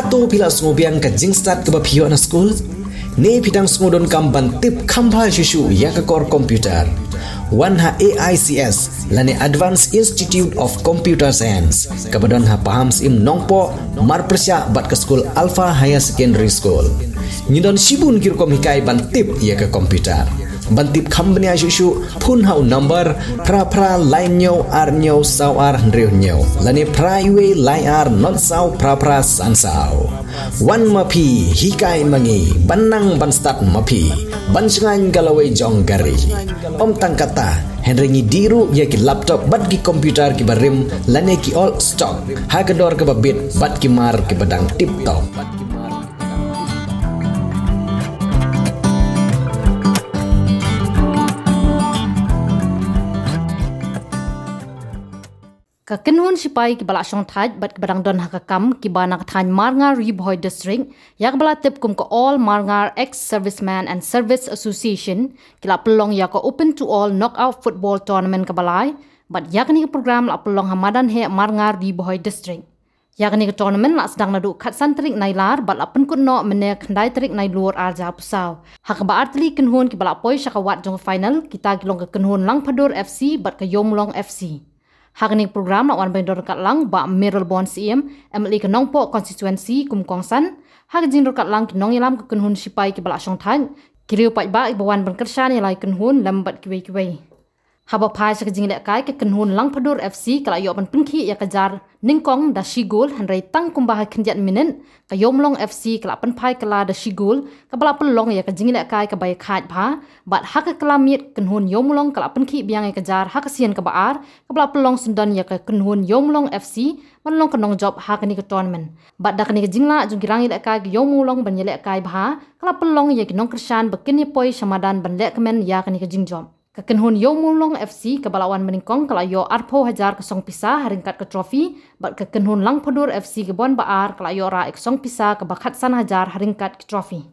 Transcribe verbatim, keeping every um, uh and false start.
To phi la sngew biang ka jingstad kaba phi ïoh na skul? Ne phi dang sngew donkam ban tip kham bha shuh shuh ïa ka kor computer? Wan ha A I C S lane Advanced Institute of Computer Science kaba don ha Pahamsyiem Nongpoh, marpyrshah bad ka skul Alpha Higher Secondary School. Ngi don shibun ki rukom hikai ban tip ïa ka computer. Ban tip kham bniah shuh shuh, phone ha u number phra phra lai hynñiew ar hynñiew saw ar hynriew hynñiew lane phra wei lai ar not saw phra phra san saw. Wan ma phi, hikai ma ngi, ban nang ban stad ma phi, ban shngaiñ ka lawei jong ka ri. Ym tang katta, hynrei ngi dih ruh ïa ki laptop bad ki computer kiba rim lane ki old stock ha ka dor kaba bit bad ki mar kiba dang tip top. Ka kynhun sipai kiba la shong thait bad kiba dang don ha ka kam, kiba na ka thaiñ Marngar, Ri Bhoi District, ïa kaba la tip kum ka All Marngar Ex Serviceman and Service Association, ki la pynlong ïa ka Open to All Knockout Football Tournament kaba lai, bad ïa kane ka program la pynlong ha madan heh Marngar, Ri Bhoi District. Ïa kane ka tournament la sdang naduh khatsan tarik Nailar bad la pynkut noh mynne khyndai tarik Nailur arhajar arphew saw. Ha kaba ar tylli ki kynhun kiba la poi sha ka wad jong ka final, kita ki long ka kynhun Langphadur F C bad ka Ïewmawlong F C. Ha kane ka program la wan ban ïadon ryngkat lang Bah Mayralborn Syiem, M L A ka Nongpoh Constituency, kum u kongsan. Ha ka jingïadon ryngkat lang ki nongïalam ka kynhun sipai kiba la shong thait, ki riew paidbah kiba wan ban kyrshan ïa la ki kynhun lem bad kiwei kiwei. Haba phai sha ka jingïalehkai, ka kynhun Langphadur F C ka la ïoh ban pynkhih ïa ka jar nyngkong da shi gol, hynrei tang kumba ha khyndiat minit ka Ïewmawlong F C ka la pynphai kylla da shi gol, kaba la pynlong ïa ka jingïalehkai kaba ïakhaid bha. Bad ha ka kylla miet, kynhun Ïewmawlong ka la pynkhih biang ïa ka jar ha ka sien kaba ar, kaba la pynlong syndon ïa ka kynhun Ïewmawlong F C ban long ka nongjop ha kane ka tournament. Bad da kane ka jinglah jong ki rangïalehkai ka Ïewmawlong ban ïalehkai bha, ka la pynlong ïa ki nongkyrshan ba kin ïa poi sha madan ban lehkmen ïa kane ka jingjop. Ka kynhun Ïewmawlong F C kaba la wan banyngkong ka la ïoh arphew hajar ka song pisa ha ryngkat ka trophy, bad ka kynhun Langphadur F C kaba wan ba ar ka la ïoh rah ïa ka song pisa kaba khatsan hajar ha ryngkat ka trophy.